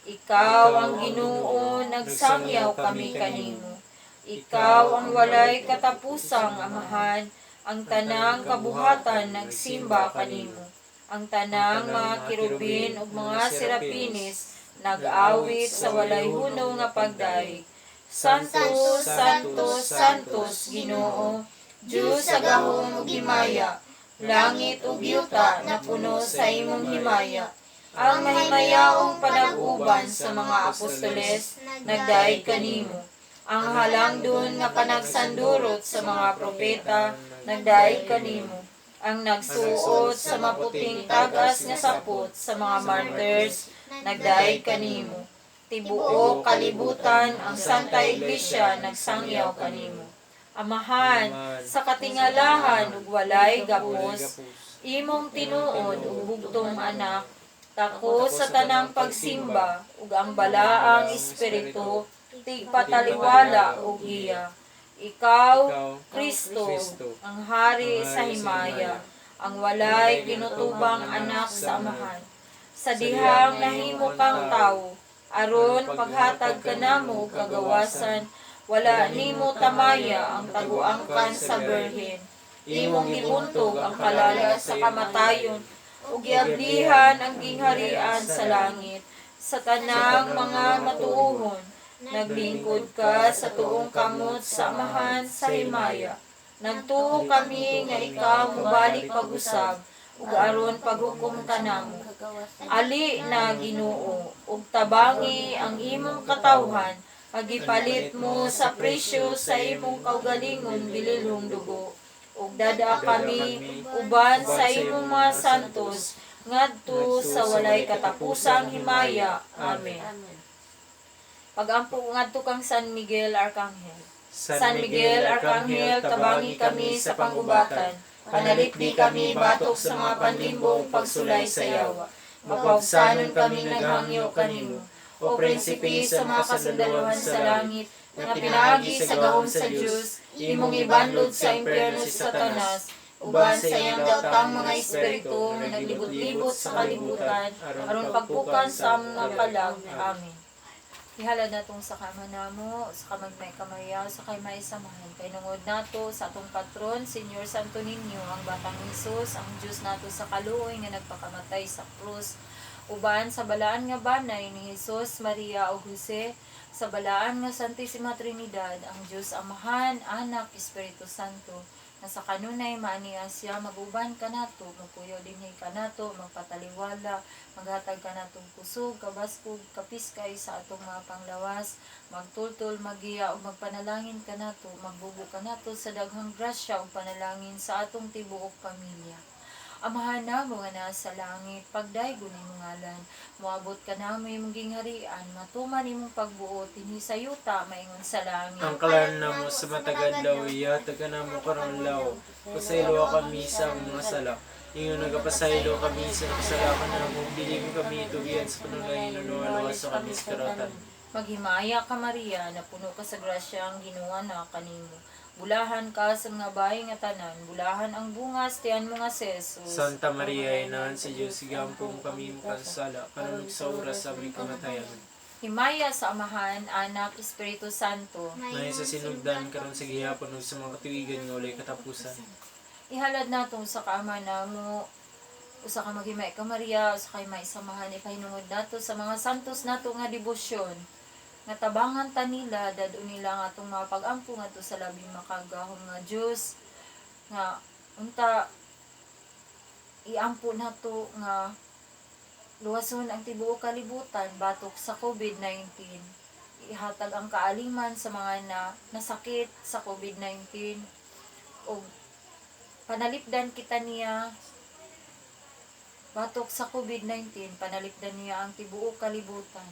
Ikaw ang Ginoo, nagsangyaw kami kanimo. Ikaw ang walay katapusang Amahan, ang tanang kabuhatan nagsimba kanimo. Ang tanang mga kerubin ug mga serapinis nag-awit sa walay hunong nga pagdayeg. Santo, Santo, Santos, Ginoo, Diyos sa gahom ug himaya, langit ug yuta napuno sa imong himaya. Ang mahimayaong panag-uban sa mga apostoles nagdayeg kanimo. Ang halangdon nga panagsandurot sa mga propeta nagdayeg kanimo. Ang nagsuot sa maputing tag-as nga sapot sa mga martyrs nagdayeg kanimo. Tibuok kalibutan ang Santa Iglesia nagsangyaw kanimo. Amahan, sa katingalahan ug walay gapos, imong tinuod ug bugtong Anak, tako sa tanang pagsimba ug ang Balaang Espiritu tigpataliwala ug giya. Ikaw, Kristo, ang hari sa himaya, ang walay kinutubang Anak sa Amahan. Sa dihang nahimo kang tawo, aron paghatag kanamo og kagawasan, wala nimo tamaya ang taguangkan sa birhen. Imong gibuntog ang kalala sa kamatayon ug giablihan ang gingharian sa langit sa tanang mga matuohon. Naglingkod ka sa tuong kamot sa Amahan sa himaya. Nagtuo kami nga ikaw mobalik pag-usab ug aron paghukom kanamo. Ali na, Ginoo, ug tabangi ang imong katawhan nga gipalit mo sa presyo sa imong kaugalingon bililhong dugo. Ug dad-a kami uban sa imong mga santos ngadto sa walay katapusang himaya. Amen. Amen. Pagampo ngadto kang San Miguel Arcangel. San Miguel Arcangel, tabangi kami sa pangubatan. Panalipdi kami batok sa mga panlimbong pagsulay sa yawa. Mapagsanon kami naghangyo kanimo. O prinsipe sa mga kasundaluhan sa langit, nga pinaagi sa gahom sa Dios, imong ibanlod sa impyerno si Satanas, uban sa iyang daotang mga espiritu nga naglibot-libot sa kalibutan, aron pagpukan sa mga kalag. Amen. Ihalad natong sa kama namo, sa kamagmay kamayaw, sa kay may samahan. Kay nungod nato sa atong patron, Senyor Santo Niño, ang Batang Hesus, ang Diyos nato sa kaluoy nga nagpakamatay sa krus. Uban sa balaan nga banay ni Hesus, Maria ug Jose, sa balaan nga Santissima Trinidad, ang Diyos Amahan, Anak, Espiritu Santo, na sa kanunay maaniya siya maguban kanato, magpuyo dinhi kanato, magpataliwala, maghatag kanatong kusog, kabaskog, kapiskay sa atong mga panglawas, magtultol, magiya ug magpanalangin kanato, magbubo kanato sa daghang grasya ug panalangin sa atong tibuok pamilya. Amahan namo nga naa sa langit, pagdaygon imong ngalan, moabot ka namo imong gingharian, matuman imong pagbuot dinhi sa yuta maingon sa langit. Ang kalan namo sa matag adlaw, ihatag kanamo karong adlaw. Pasayloa kami sa among mga sala. Ingon nagapasaylo kami sa nakasala kanamo, dili mo kami tugian sa panulay, aluwas sa kami sa karatan. Maghimaya ka Maria, napuno ka sa grasya ang Ginoo na kanimo. Bulahan ka sa mga bahay nga tanan, bulahan ang bunga sa tiyan mo nga si Jesus. Santa Maria, Inahan sa Diyos, igampo mo kami makasala, karon ug sa oras sa aming kamatayan. Himaya sa Amahan, Anak, Espiritu Santo. May sa sinugdan karon sa gihapon ug sa mga katuigan nga walay katapusan. Ihalad natong sa kaama namo usa ka maghimay ka Maria, usa kay may samahan ipahinungod nato sa mga santos nato nga debosyon. Nga tabangan ta nila, dad-on nila nga atong mga pag-ampo ngadto sa labing makagahom nga Dios nga unta iampo nato nga luwason ang tibuok kalibutan batok sa COVID-19. Ihatag ang kaaliman sa mga na nasakit sa COVID-19 og panalipdan kita niya batok sa COVID-19, panalipdan niya ang tibuok kalibutan.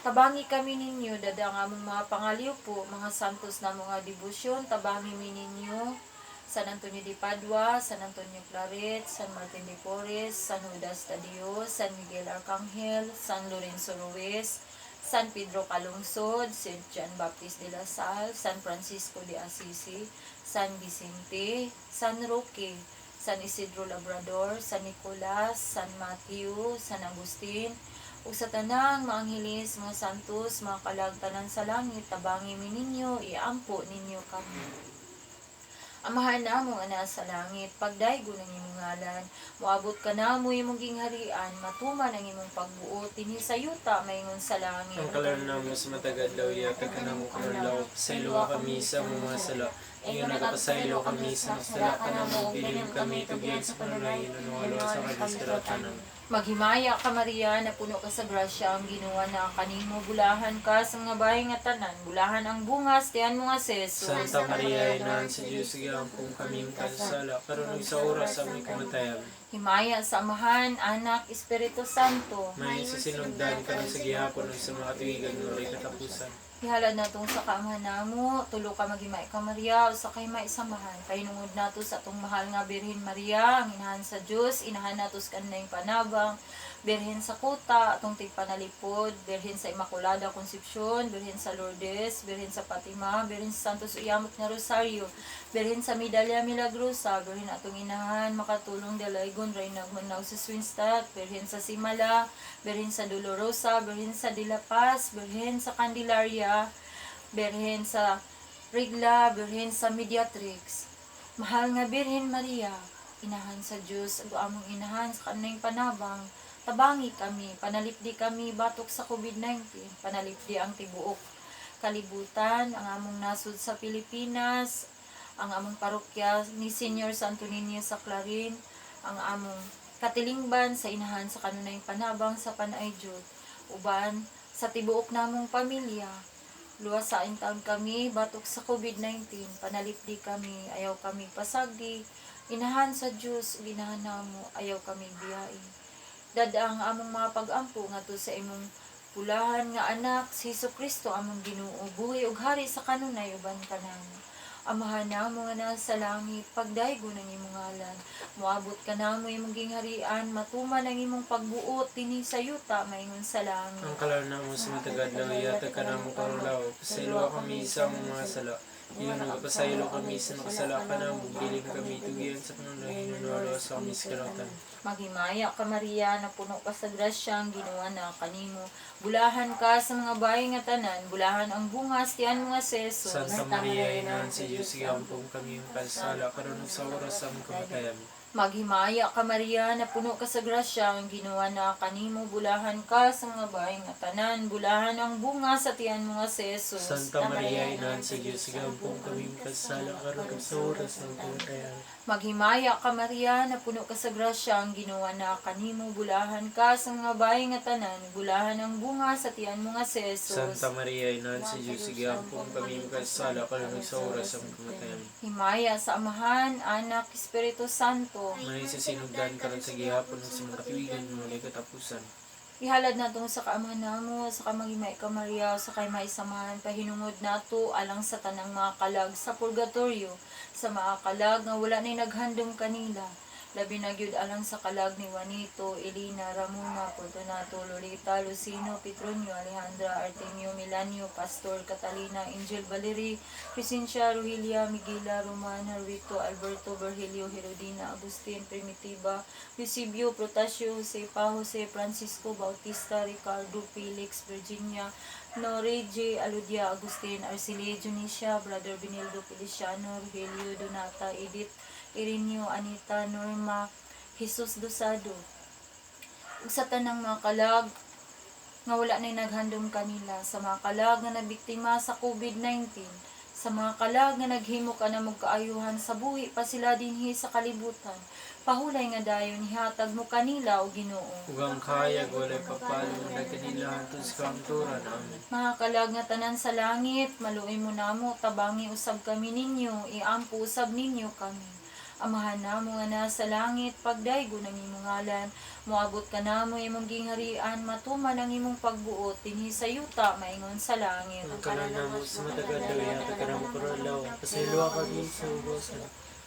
Tabangi kami ninyo, dada ang among mga pangaliw po, mga santos na mga debosyon, tabangi mi ninyo, San Antonio de Padua, San Antonio Claret, San Martin de Porres, San Judas Tadeo, San Miguel Arcangel, San Lorenzo Ruiz, San Pedro Calungsod, St. John Baptist de la Salle, San Francisco de Assisi, San Vicente, San Roque, San Isidro Labrador, San Nicolas, San Mateo, San Agustin, ug sa tanang mga angheles, mga santos, mga kalagtanan sa langit, tabangi mi ninyo, iampo ninyo kami. Amahan namo nga naa sa langit, pagdaygo ng imong ngalan, moabot ka namo imong gingharian, matuman ang imong pagbuot dinhi sa yuta maingon sa langit. Ang kalan namo sa matag adlaw, ihatag kanamo karong adlaw. Pasayloa kami sa among mga sala. Ingon nagapasaylo kami sa nakasala kanamo, dili mo kami tugian sa panulay, aluwas sa kami sa karatan. Maghimaya ka Maria, napuno ka sa grasya ang Ginoo na kanimo, bulahan ka sa mga bahay nga tanan, bulahan ang bunga sa tiyan mo nga si Jesus. Santa Maria, Inahan sa Diyos, igampo kami makasala, karon ug sa oras sa aming kamatayan. Himaya sa Amahan, Anak, Espiritu Santo. May sa sinugdan karon sa gihapon ug sa mga katuigan nga walay katapusan. Ihalad natong sa kaamahan namo, tulo ka maghimay ka Maria, usa kay maisamahan. Pahinungod nato sa atong mahal nga Birhen Maria, ang inahan sa Dios, inahan nato sa kanayng panabang, Birhen sa Kuta, atong tigpanalipod, Birhen sa Immaculada Concepcion, Birhen sa Lourdes, Birhen sa Fatima, Birhen sa Santos Uyamot nga Rosario, Birhen sa Medalya Milagrosa, Birhen atong inahan, makatulong Dalaygon, Reyna Gunaw sa Swinstadt, Birhen sa Simala, Birhen sa Dolorosa, Birhen sa De La Paz, Birhen sa Candelaria, Birhen sa Rigla, Birhen sa Mediatrix. Mahal nga Birhen Maria, inahan sa Diyos, ug among inahan sa kanayng panabang, tabangi kami, panalipdi kami batok sa COVID-19, panalipdi ang tibuok kalibutan, ang among nasod sa Pilipinas, ang among parokya ni Senior Santo Niño sa Clarin, ang among katilingban sa inahan sa kanunayng panabang sa Panay Jud, uban sa tibuok namong pamilya. Luwas sa taon kami, batok sa COVID-19, panalipdi kami, ayaw kami pasagdi, inahan sa Diyos, ug inahan namo, ayaw kami biyain. Dada ang among mga pag-ampo ngadto sa imong pulahan nga anak, si Hesus Kristo among Ginoo, buhi ug hari sa kanunay uban kanamo. Amahan namo nga naa sa langit, pagdaygo ng imong ngalan. Moabot ka namo imong gingharian, matuman ang imong pagbuot dinhi sa yuta maingon sa langit. Ang kalan namo sa matag adlaw, ihatag kanamo karong adlaw. Pasayloa kami sa among mga sala. Ingon nagapasaylo kami sa nakasala kanamo, dili mo kami tugian sa panulay, aluwas sa kami sa karatan. Maghimaya ka Maria, napuno ka sa grasya ang Ginoo na kanimo. Bulahan ka sa mga bahay nga tanan, bulahan ang bunga sa tiyan mo nga si Jesus. Santa Maria, Inahan sa Diyos, igampo kami makasala, karon ug sa oras sa aming kamatayan. Maghimaya ka Maria, napuno ka sa grasya ang Ginoo na kanimo, bulahan ka sa mga bahay nga tanan, bulahan ang bunga sa tiyan mo nga si Jesus. Santa Maria, Inahan sa Diyos, igampo kami makasala, karon ug sa oras sa aming kamatayan. Maghimaya ka Maria, napuno ka sa grasya ang Ginoo na kanimo, bulahan ka sa mga bahay nga tanan, bulahan ang bunga sa tiyan mo nga si Jesus. Santa Maria, Inahan sa Diyos, igampo kami makasala, karon ug sa oras sa aming kamatayan. Himaya sa Amahan, Anak, Espiritu Santo. Santo. May sa sinugdan karon sa gihapon ug sa mga katuigan nga walay katapusan. Ihalad nato sa kaamahan namo, sa kamagimay ka Maria, sa kay maisamahan pahinungod nato alang sa tanang mga kalag sa purgatorio, sa mga kalag nga wala nay naghandom kanila. Labi na gyud alang sa kalag ni Juanito, Elena, Ramona, Fortunato, Lolita, Lucino, Petronio, Alejandra, Artemio, Milanio, Pastor, Catalina, Angel, Valerie, Crescencia, Rogelia, Miguela, Roman, Harvito, Alberto, Virgilio, Herodina, Agustin, Primitiva, Eusebio, Protasio, Josepa, Jose, Francisco, Bautista, Ricardo, Felix, Virginia, Nore, J. Aludia, Agustin, Arcelia, Dionisia, Brother Benildo, Feliciano, Rogelio, Donata, Edith, Ireneo, Anita, Norma, Jesus Dosado. Ug sa tanang mga kalag nga wala na'y naghandom kanila, sa mga kalag nga nabiktima sa COVID-19, sa mga kalag nga naghimo kanamo kaayuhan sa buhi pa sila dinhi sa kalibutan, pahulay nga dayon ihatag mo kanila o Ginoo. Ug ang kahayag walay papalo nga nagkanila hangtod sa kamatuoran. Amen. Mga kalag nga tanan sa langit, maluoy mo namo, tabangi usab kami ninyo, iampo usab ninyo kami. Amahan namo nga nasa langit, pagdaygo ng imong ngalan, moabot ka namo imong gingharian, matuman ang imong pagbuot dinhi sa yuta maingon sa langit. Ang kalan namo sa matag adlaw, ihatag kanamo karong adlaw. Pasayloa kami sa ubos.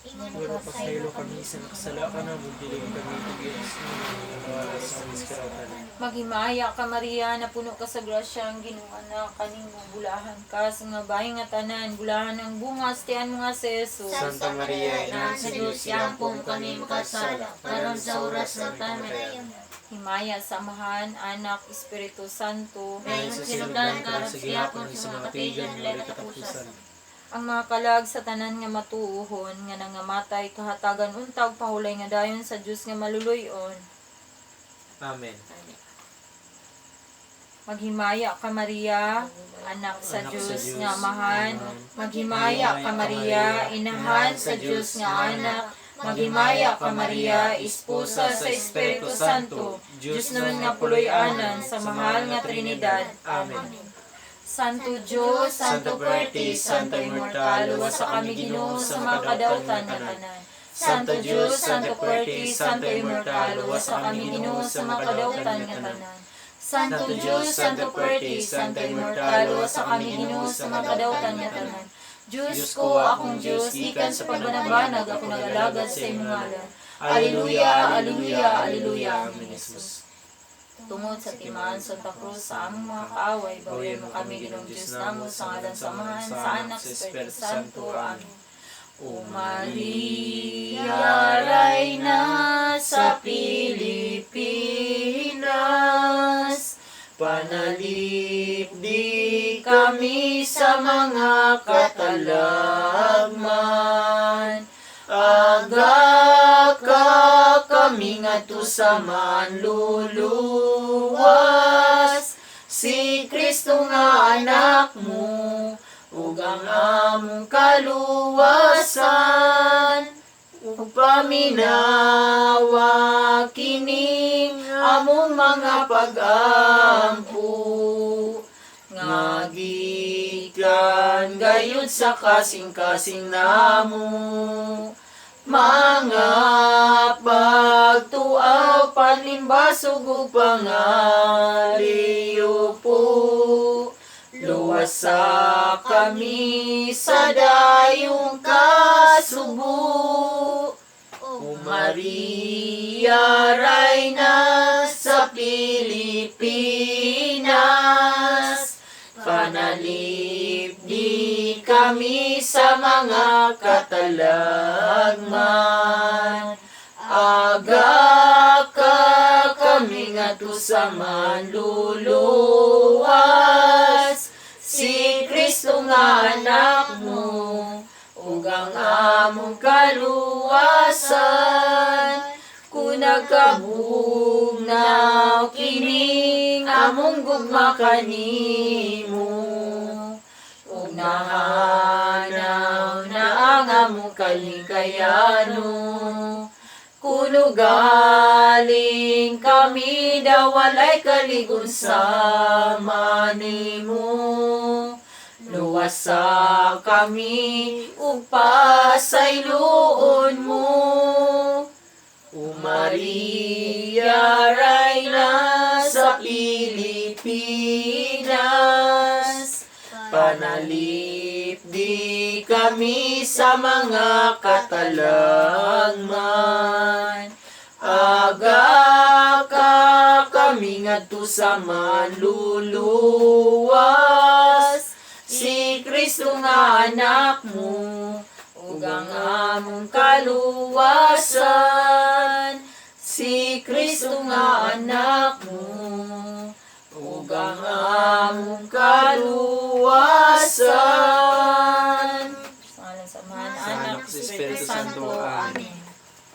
Ingon Pero pasaylo kami sa nakasala kanamo, dili kami tugyan sa mga sa aming karatan. Maghimaya ka Maria, napuno ka sa grasya, ang Ginoo na kanimo, bulahan ka sa nga bahay nga tanan, bulahan ang bunga, tiyan mo nga si Jesus. Santa Maria, Inahan sa Diyos, Iampo mo kami makasala, karon sa oras sa kamatayan. Himaya sa Amahan, Anak, Espiritu Santo. May sa sinugdan karon sa gihapon ug sa mga katuigan nga walay katapusan. Ang mga kalag sa tanan nga matuohon, nga nangamatay, kahatagan untag, pahulay nga dayon sa Dios nga maluluyon. Amen. Maghimaya ka Maria, anak sa Anak Dios sa Diyos, nga Amahan. Amahan. Maghimaya ka Maria, inahan sa Dios nga anak. Maghimaya ka Maria, esposa sa Espiritu Santo. Dios naman nga puloy-anan sa mahal nga Trinidad. Amen. Santo Diyos, Santo Fuerte, Santo Immortal, luwasa kami Ginoo sa mga kadautan nga tanan. Santo Diyos, Santo Fuerte, Santo Immortal, luwasa kami Ginoo sa mga kadautan nga tanan. Santo Diyos, Santo Fuerte, Santo Immortal, luwasa kami Ginoo sa mga kadautan nga tanan. Diyos ko, akong Diyos, gikan sa pagbanagbanag ako nagalagad sa imong ngalan. Alleluia, Alleluia, Alleluia. Amen, Jesus. Tungod sa timaan sa Santa Cruz sa among mga kaaway, bawian mo kami Ginoong Diyos namo sa ngalan sa Amahan, sa Anak, sa Espiritu Santo. Amen. O Maria, Reyna sa Pilipinas, Panalipdi kami sa mga katalagman. Aga ka kami ngadto sa manluluwas. Si Kristo nga anak mo, ug ang among kaluwasan. Ug paminawa kining among mga pag-ampo nga gikan gayud sa kasing-kasing namo, mga pagtuaw, panlimbasog ug pangaliyo po. Luwasa kami sa dayong kasubo. O Maria, Reyna sa Pilipinas, panalipdi kami sa mga katalagman. Aga ka kami ngadto sa manluluwas. Si Kristo nga anak mo, ug ang among kaluwasan. Kung nagkabugnaw kining among gugma kanimo, ug nahanaw na ang among kalikayano, kuno galing kami daw walay kaligon sama nimo. Luwasa kami ug pasayloon mo. Maria, Reyna sa Pilipinas, panalipdi kami sa mga katalagman. Aga ka kami ngadto sa manluluwas, si Kristo nga anak mo, ug ang among kaluwasan. Si Kristo nga anak mo, ug ang